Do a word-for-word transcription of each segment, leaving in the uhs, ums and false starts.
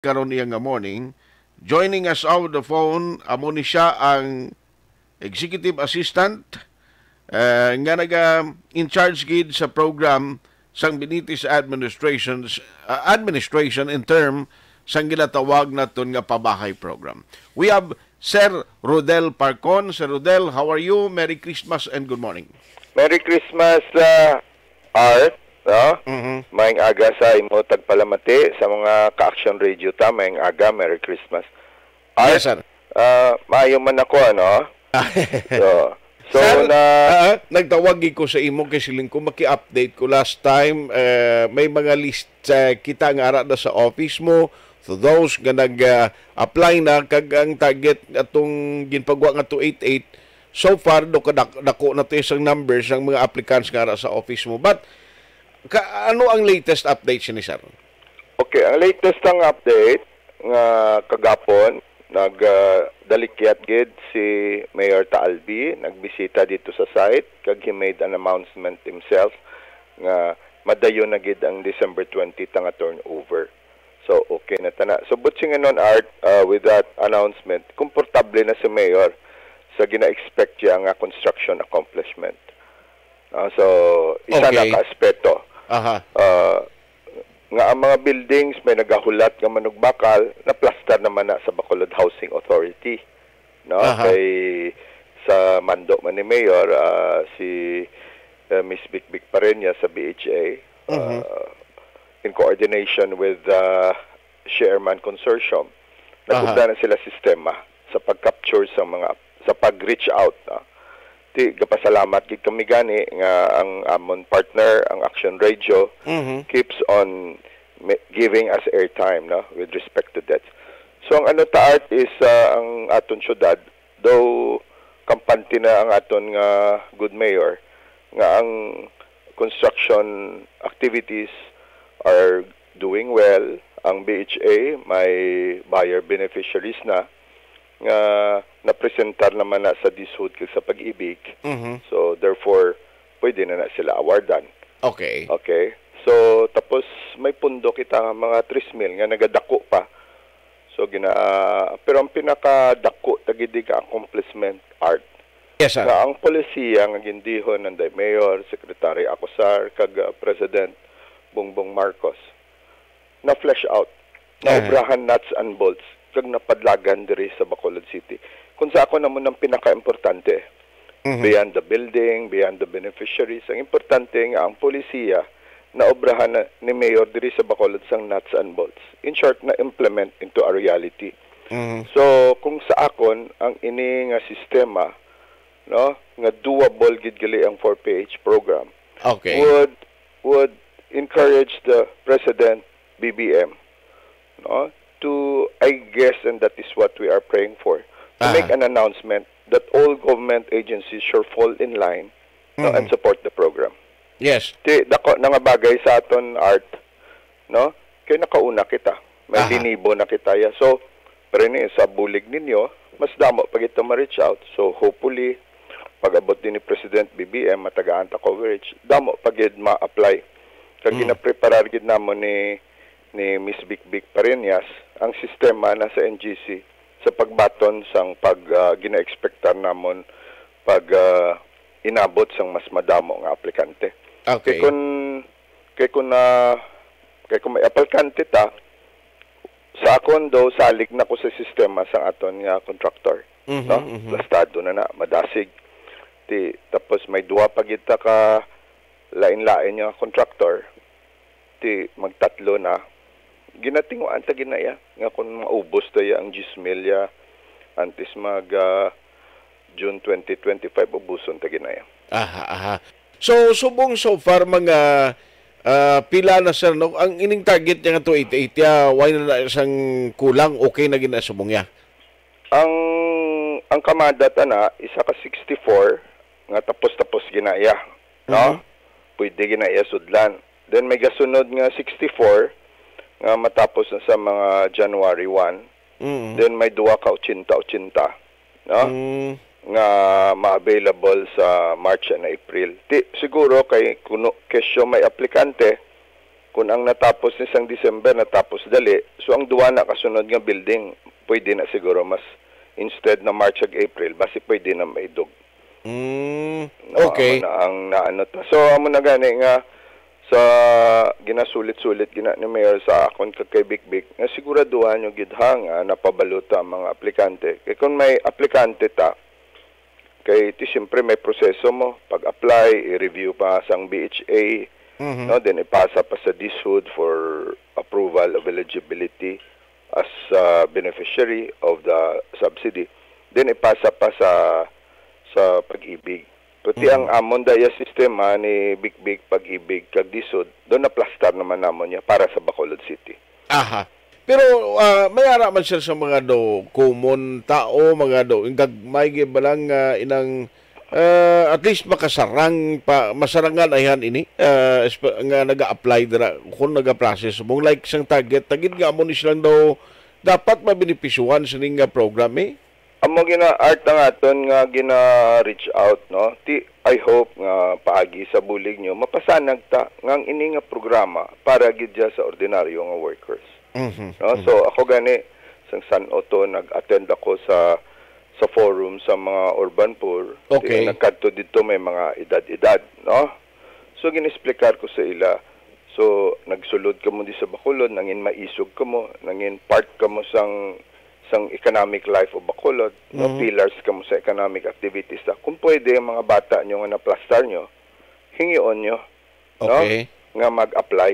karon niya nga morning. Joining us over the phone, amo ni siya ang executive assistant, eh, nga naga in charge gid sa program sang Benitez administrations, ah, administration in term sang ginatawag naton nga pabahay program. We have Sir Rodel Parcon. Sir Rodel, how are you? Merry Christmas and good morning. Merry Christmas, ah, Art, no? Mhm. Maayong aga sa imo tagpalamati sa mga ka-Action Radio ta. Maayong aga, Merry Christmas. Art, Yes, sir. ah, maayo man ako, ano? So, so Sir, na ah, nagtawag gid ko sa imo kay siling ko maki-update ko last time, eh, may mga list, eh, kita nga ara na sa office mo, to those nga nag, ah, apply na, kag ang target atong ginpagwa nga two eight eight, so far, do kadak-, dako na to isang numbers ang mga applicants nga ara sa office mo. But, ka, ano ang latest update sini, sir? Okay, ang latest ang update nga kagapon, nag, ah, dalikyat gid si Mayor Taalbi, nagbisita dito sa site, kag he made an announcement himself nga madayon na gid ang December twenty ta nga turnover. So, okay na tana. So, buot silingon, Art, ah, with that announcement, komportable na si Mayor sa gina-expect niya nga construction accomplishment. Ah, so, isa na Okay. ka aspeto. Aha. Ah, nga ang mga buildings may nagahulat nga manugbakal, na-plaster naman na sa Bacolod Housing Authority, no? Aha. Kay sa mando man ni Mayor, ah, si, eh, Miss Bikbik Pareñas sa B H A, Mhm. ah, in coordination with the Sherman Consortium, Aha. nag-ugda na sila sistema sa pag-capture sa mga, sa pag-reach out, no? Ti, gapasalamat gid kami gani nga ang amon partner, ang Action Radio, Mhm. keeps on ma-, giving us airtime, no, with respect to that. So, ang ano ta, Art, is, ah, ang aton syudad, though kampante na ang aton nga good mayor, nga ang construction activities are doing well, ang B H A may buyer beneficiaries na, nga napresentar naman na sa DizHood kag sa Pag-ibig. Mhm. So, therefore, pwede na na sila awardan. Okay. Okay. So, tapos may pundo kita nga mga tres mil nga nagadako pa. So, gina-, pero ang pinakadako ta gid nga accomplishment, Art, Yes, sir. nga ang polisiya nga gindihon nanday Mayor, Secretary Acosar, kag, uh, President Bongbong Marcos, na-flesh out, Eh. naobrahan nuts and bolts, kag napadlagan diri sa Bacolod City. Kung sa ako naman ang pinaka-importante, Mhm. beyond the building, beyond the beneficiaries, ang importante nga ang polisiya naobrahan na ni Mayor diri sa Bacolod sang nuts and bolts. In short, na-implement into a reality. Mhm. So, kung sa akon, ang ini nga sistema, no, nga doable gid gali ang four P H program, Okay. would, would encourage the President B B M, no, to, I guess, and that is what we are praying for, to Aha. make an announcement that all government agencies shall fall in line, no, Mhm. and support the program. Yes. Ti, dako na nga bagay sa aton, Art, no? Kay nakauna kita. May Aha. linibo na kita, ya. So, pero ni sa bulig ninyo, mas damo pa kita ma-reach out. So, hopefully, pag-abot din ni President B B M, matagaan ta coverage, damo pa gid ma-apply. Kag Mm. ginapreparar gid namon ni, ni Miss Bikbik Pareñas ang sistema na sa N G C sa pagbaton sang pag, ah, gina-expectar namon pag, ah, inabot sang mas madamo nga aplikante. Okay. Kay kun, kay kun na, kay kun may aplikante ta, sa akon daw, salig na ko sa sistema sang aton nga contractor, Mhm, no? mhm. Plastado na na, madasig. Ti, tapos may duha pa gid ta ka lain-lain nga contractor. Ti, magtatlo na. Ginatinguan ta gid na iya nga kung maubos ta iya ang diyes mil ya antes mag, ah, June twenty twenty-five, ubuson ta gid na iya. Aha, aha. So, subong so far, mga, ah, pila na, sir, no? Ang ining target niya nga two eight eight, ya, wala na sang kulang, okay na gid na subong ya? Ang, ang kamada ta na, isa ka sixty-four nga tapos-tapos gid na iya, no? Mhm. Pwede gid na iya sudlan. Then may gasunod nga sixty-four nga matapos na sa mga January one. Mm. Then may duha ka ochenta ochenta, no? Mm. Nga ma-available sa March and April. Ti, siguro kay kuno kesyo may aplikante, Kung ang natapos ni sang December, natapos dali, so ang duwa na kasunod nga building, pwede na siguro mas, instead na March ag April, basi pwede na maidog. Mm, No, okay. Amo na ang naano ta. So, amo na gani nga sa ginasulit-sulit gina ni Mayor sa akon kag kay Bikbik, nga siguraduhan nyo gid ha nga napabalota ang mga aplikante. Kay kung may aplikante ta, kay ti siyempre may proseso mo, pag-apply, i-review pa sang B H A, Mhm. no, then ipasa pa sa DSUD for approval of eligibility as a beneficiary of the subsidy. Then ipasa pa sa sa Pag-ibig. Pati Mhm. ang amon daya sistema ni Bikbik, Pag-ibig, kag DSUD, doon naplastar naman namon niya para sa Bacolod City. Aha. Pero ah, may ara man, sir, sa mga do common tao, mga do, yung gagmay gyud ba lang nga inang ah, at least makasarang pa, masarangan ayhan ini ah, espe- nga naga-apply dira kung naga-process mo, like sang target, tagid nga amo ni silang daw dapat mabenepisyuhan sining nga program eh. Amo gina-art ang aton nga gina-reach out, no? Ti, I hope nga paagi sa bulig nyo, mapasanag ta nga ang ini nga programa para gid dya sa ordinaryo nga workers. Mhm. No? So, ako gani, sang San Otto, nag-attend ako sa sa forum sa mga urban poor. Okay. Ti, nagkadto dito may mga edad-edad, no? So, gin-explicar ko sa ila. So, nagsulod kamo di sa Bacolod, nangin maisog kamo, nangin part kamo sang sang economic life of Bacolod, no? Mhm. Pillars kamo sa economic activities. Ta, kung pwede, ang mga bata nyo nga naplastar nyo, hingion nyo, no? Okay. Nga mag-apply.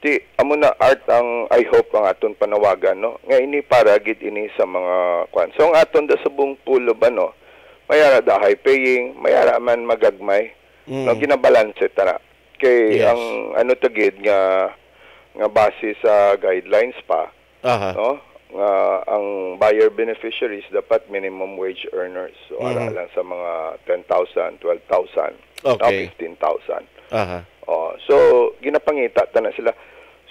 Ti, amo na, Art, ang I hope ang aton panawagan, no? Nga ini para gid ini sa mga kwan. So, ang aton da sa buong pool of, ano, may ara da high paying, may ara man magagmay, Mm. no? Ginabalanse ta na. Kay Yes. ang ano ta gid nga nga base sa guidelines pa, Aha. no? Nga ang buyer beneficiaries dapat minimum wage earners. So, ara Mhm. lang sa mga ten thousand, twelve thousand, no? Okay. Fifteen thousand. Aha. Oh, so ginapangita ta na sila.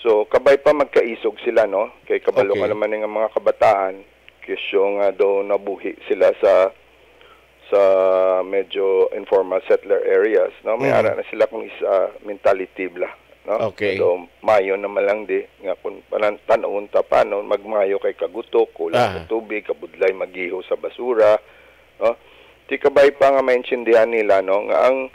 So kabay pa magkaisog sila, no? Kay kabalo ka Okay. naman nga mga kabataan, kesyo nga daw nabuhi sila sa sa medyo informal settler areas, no? May Mm. ara na sila kung isa mentality bla, no? Okay. So, mayo naman lang di nga kung panan tanawon ta pa, no? Magmayo kay kagutok, kulang Ah. sa tubig, kabudlay magiho sa basura, no? Ti kabay pa nga maintindihan nila, no, nga ang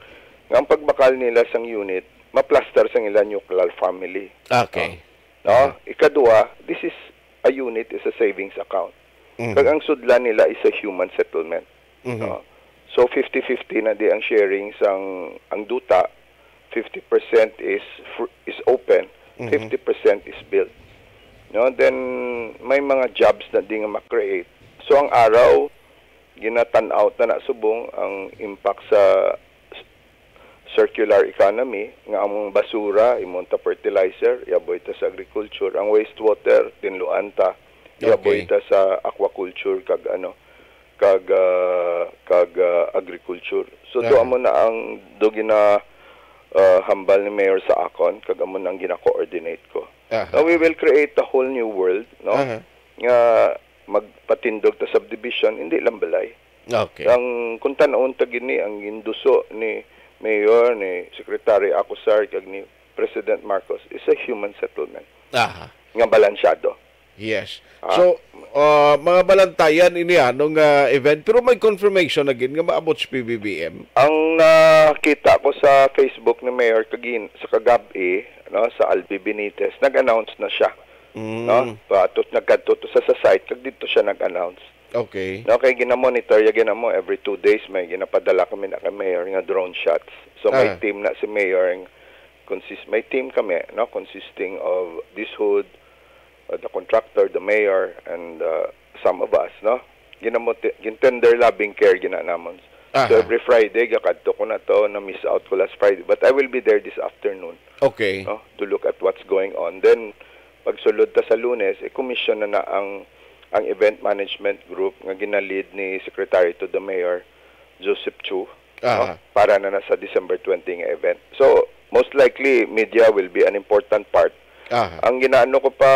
nga ang pagbakal nila sang unit maplastar sang ila nuclear family. Okay. No? Ikaduha, this is a unit is a savings account. Mhm. Kag ang sudlan nila is a human settlement. Mhm. No? So fifty fifty na di ang sharing sang ang duta, fifty percent is fr- is open, Mhm. fifty percent is built. No, then may mga jobs na di nga ma-create. So ang araw ginatan-aw na na subong ang impact sa s- circular economy nga ang basura imunta fertilizer, iaboy ta sa agriculture, ang wastewater tinluan ta, iaboy Okay. ta sa aquaculture kag ano kag ah, kag ah, agriculture. So do Aha. amo na ang do gina ah, hambal ni Mayor sa akon kag amo na ang gina-coordinate ko. Aha. Now we will create a whole new world, no? Aha. Nga magpatindog ta subdivision, hindi lang balay. Okay. Ang kung tan-on ta gini ang ginduso ni Mayor, ni Secretary Acosar kag ni President Marcos is a human settlement Aha. nga balansyado. Yes. Ah. So, uh, mga balantayan ini anong uh, event, pero may confirmation na gid nga maabot sa P B B M. Ang nakita ko sa Facebook ni Mayor kagin sa kagab-i, no, sa Albi Benitez, nag-announce na siya, Mm. no? Patot nagkadto to sa, sa site kag dito siya nag-announce. Okay. No, kay ginamonitor ya ginamo every two days may ginapadala kami na kay Mayor nga drone shots. So may Ah. team na si Mayor, consist may team kami, no, consisting of DSUD, uh, the contractor, the mayor, and uh, some of us, no? Ginamot gintender loving care gina namon. So Aha. every Friday gakadto ko na to, na miss out ko last Friday, but I will be there this afternoon, Okay. no, to look at what's going on. Then pagsulod ta sa Lunes, i-commission na na ang ang event management group nga ginalead ni Secretary to the Mayor Joseph Chu, Aha. no, para na na sa December twenty nga event. So most likely media will be an important part. Aha. Ang ginaano ko pa,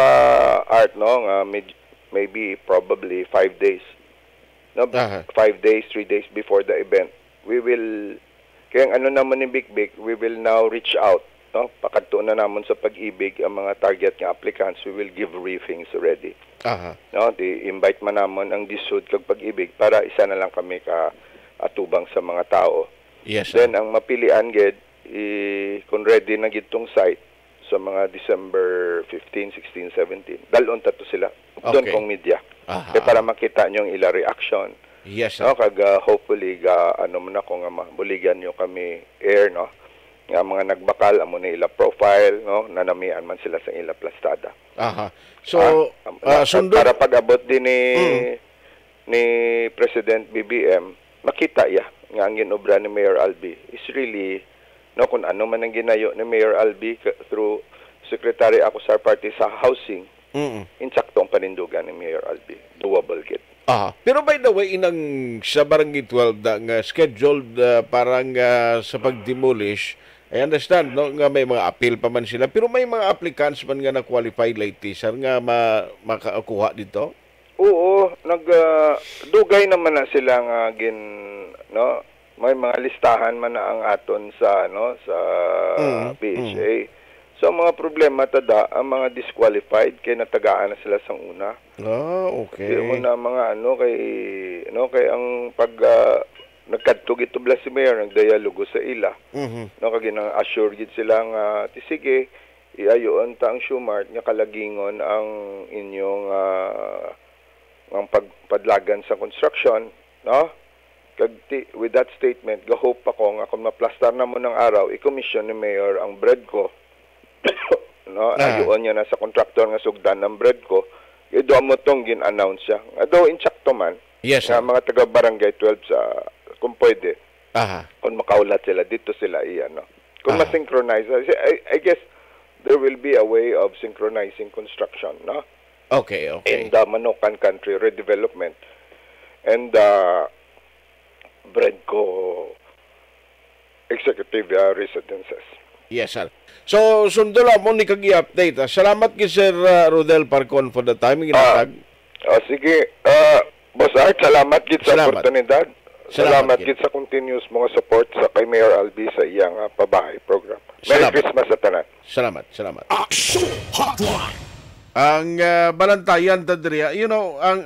Art, no, nga med- maybe probably five days, no? Aha. Five days, three days before the event, we will, kaya ang ano naman ni Big Big, we will now reach out no, pakadto na namon sa Pag-ibig ang mga target nga applicants, we will give briefings already. Aha. No, di invite man namon ang DSUD kag Pag-ibig para isa na lang kami ka atubang sa mga tao. Yes, sir. Then ang mapilian gid, i, kung ready na gid tong site sa mga December fifteen, sixteen, seventeen, dalon ta to sila. Doon Okay. Kong media. Aha. Kay para makita niyo ang ila reaction. Yes, sir. No, kag ah, hopefully ga ano man ako nga mabuligan niyo kami air, no, nga mga nagbakal, amo ni ila profile, no, nanamian man sila sa ila plastada. Aha. So, Ah, ah, na- sundon. Para pag-abot din ni Mm. ni President B B M, makita iya nga ang ginobra ni Mayor Albi is really, no, kung ano man ang ginayo ni Mayor Albi ka- through Secretary Acosar Party sa housing, Mm. insakto ang panindugan ni Mayor Albi. Doable gid. Ah, pero by the way, inang sa Barangay twelve na nga scheduled ah, parang ah, sa pag-demolish, I understand, no, nga may mga appeal pa man sila, pero may mga applicants man nga na-qualify lately, sir, nga ma makakuha dito? Oo, nag ah, dugay naman na sila nga gin, no, may mga listahan man na ang aton sa, no, sa Mm, P H A. So ang mga problema tada ang mga disqualified kay natagaan na sila sang una. Ah, okay. Di mo na mga ano kay, no, kay ang pag ah, nagkadto gid to bala si Mayor, nagdialogo sa ila. Mhm. No, kag ginang-assure gid sila nga, "Ti sige, iayoon ta ang Shumart nga kalagingon ang inyong ah, ang pagpadlagan sa construction, no?" Kag ti, with that statement, gahope ako nga kung maplastar na mo ng araw, i-commission ni Mayor ang Bredco. No, Ah. Ayuon niya na sa contractor nga sugdan ang Bredco. Ido mo tong gin-announce siya. Although insakto man, Yes, nga sir. Mga taga Barangay twelve sa, kung pwede, Aha. kung makaulat sila, dito sila i-ano. Kung Ah. ma-synchronize, I, I guess there will be a way of synchronizing construction, no? Okay, okay. In the Manokan Country Redevelopment and the Bredco Executive uh, Residences. Yes, sir. So, sundo lang mo ni kag i-update. Ah. Salamat kay Sir ah, Rodel Parcon for the time. Ginatag. Ah, sige, ah, Boss Art, salamat gid sa Salamat. Oportunidad. Salamat Salamat gid. Gid sa continuous mga support sa kay Mayor Albi sa iyang ah, pabahay program. Merry Salamat. Christmas sa tanan. Salamat, salamat. Aksyon Hotline. Ang ah, balantayan ta diri, ah, you know, ang